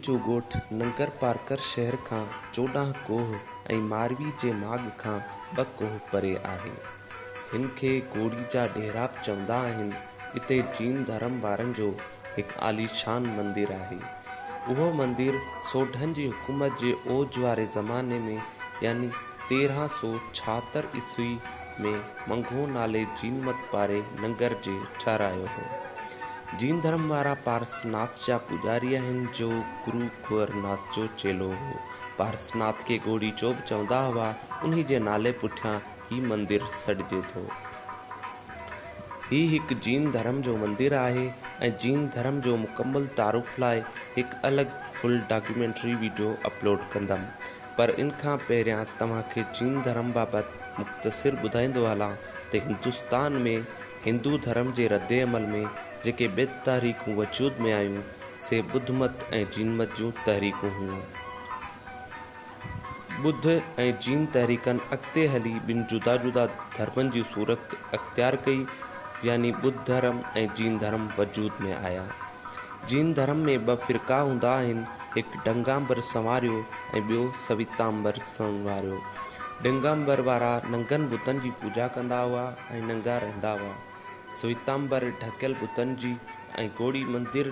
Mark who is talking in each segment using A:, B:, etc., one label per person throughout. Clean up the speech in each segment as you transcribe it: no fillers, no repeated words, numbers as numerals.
A: جو ڳوٺ ننگر پارڪر شهر کان 14 ڪوهه ۽ ماروي جي ماڳ کان 2 ڪوهه پري آهي. هن کي گوڙي جا ڏيرا به چوندا آهن. اتي جين ڌرم وارن جو هڪ عاليشان مندر آهي. اهو مندر سوڍن جي حڪومت جي اوج واري زماني ۾ يعني 1376 عيسوي ۾ منگهو نالي جين مت واري ننگر جي ٺهرايو هو. جين ڌرم وارا پارسناٿ جا پوڄاري آهن جو گرو گورناٿ جو چيلو هو. پارسناٿ کي گوڙي چو به چوندا هئا، انهي جي نالي پٺيان هي مندر سڏجي ٿو. هي هڪ جين ڌرم جو مندر آهي ۽ جين ڌرم جو مڪمل تعارف لاء هڪ الڳ فل ڊاڪيومينٽري ويڊيو اپلوڊ ڪندم پر ان کان پهريان توهان کي جين ڌرم بابت مختصر ٻڌائيندو هلان ته هندستان ۾ هندو ڌرم جي رد عمل ۾ جيڪي ٻه تحريڪون وجود ۾ آيون سي ٻڌ مت ۽ جين مت جون تحريڪون هيون. ٻڌ ۽ جين تحريڪن اڳتي هلي ٻن جدا جدا ڌرمن جي صورت اختيار ڪئي يعني ٻڌ ڌرم ۽ جين ڌرم وجود ۾ آيا. جين ڌرم ۾ ٻه فرقا هوندا آهن، هڪ ڊنگامبر سنواريو ۽ ٻيو سويتامبر سنواريو. ڊنگامبر وارا ننگن بتن جي پوڄا ڪندا هئا ۽ ننگا رهندا هئا. سويتامبر ڍڪيل بتن جي ۽ گوڙي مندر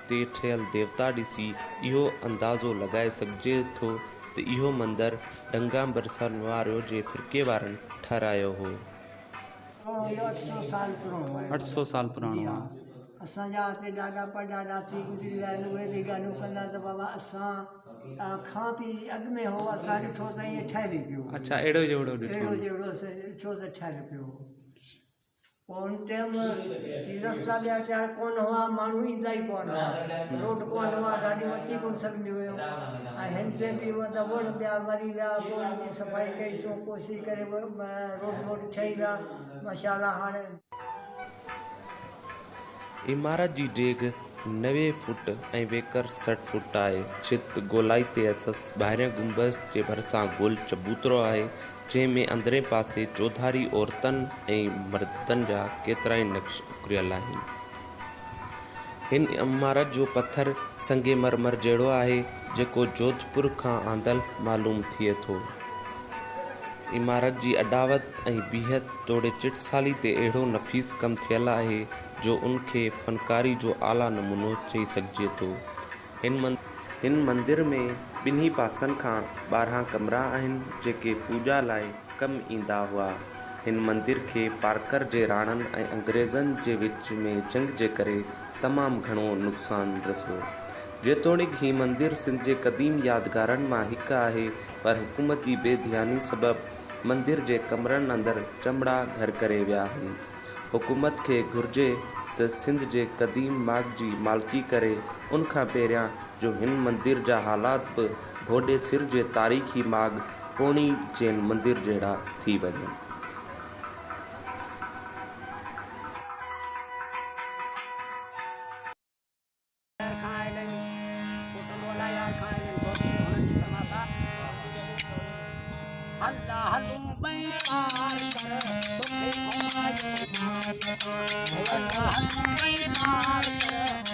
A: تي ٺهيل ديوتا ڏسي اهو اندازو لڳائي سگهجي ٿو ته اهو مندر ڊنگامبر سنواريو جي فرقي وارن ٺهرايو هو.
B: اهو 800 سال پراڻو آهي.
C: 800 سال پراڻو
B: جي ها
C: آهي.
B: اسان جا هتي ڏاڏا پڙڏاڏا ٿي گذري ويا آهن اهي به ڳالهيون ڪندا ته بابا اسان کان به اڳ ۾ هو اسان ڏٺو ته ائين ٺهيل ئي پيو هو.
C: اڇا اهڙو جهڙو ڏٺو.
B: اهڙو جهڙو ڏٺو ته ٺهيل پيو هو. پوء ان ٽيم هي رستا ٻيا چار ڪونه هئا، ماڻهو ايندا ئي ڪونه هئا، روڊ ڪونه هئا، گاڏيون اچي ڪونه سگهنديون هيون ۽ هن تي به مطلب وڻ پيا مري ويا، پوء ان جي صفائي ڪئي سون، ڪوشش ڪري روڊ ووڊ ٺهي ويا، ماشاء الله هاڻي.
A: عمارت جي ڊيگهه 90 فوٽ ۽ ويڪر 60 فوٽ آهي. ڇت گولائي تي اٿس. ٻاهرين گنبذ جي ڀرسان گول چبوترو آهي، جنهن ۾ اندرين پاسي چوڌاري عورتن ۽ مردن جا ڪيترائي نقش اڪريل آهن. هن عمارت جو پٿر سنگ مرمر جهڙو آهي، جيڪو جوڌپور کان آندل معلوم ٿئي ٿو. عمارت جي اڏاوت ۽ بيهڪ توڙي چٽسالي تي اهڙو نفيس ڪم ٿيل آهي، جو ان کي فنڪاري جو اعليٰ نمونو چئي سگهجي ٿو. هن مندر ۾ ٻنهي پاسن کان 12 ڪمرا آهن، جيڪي پوڄا لاء ڪم ايندا هئا. هن مندر کي پارڪر جي راڻن ۽ انگريزن جي وچ ۾ جنگ جي ڪري تمام گهڻو نقصان رسيو. جيتوڻيڪ هي مندر سنڌ جي قديم يادگارن مان هڪ آهي، پر حڪومت جي بي ڌياني سبب مندر جي ڪمرن اندر چمڙا گهر ڪري ويا آهن. حڪومت کي گهرجي ته سنڌ جي قديم ماڳ جي مالڪي ڪري ان کان پهريان جو هن مندر جا حالات به ڀوڏي سر جي تاريخي ماڳ پوڻي جين مندر جهڙا ٿي وڃن.
D: شهر کان آيل آهن پوء ٽنڊو الله يار کان آيل آهن دوست هنن جي فرماس آ هلا هلون ٻئي پار ڪر توکي گهمايو مائي تان هلا هلون ٻئي پار ڪر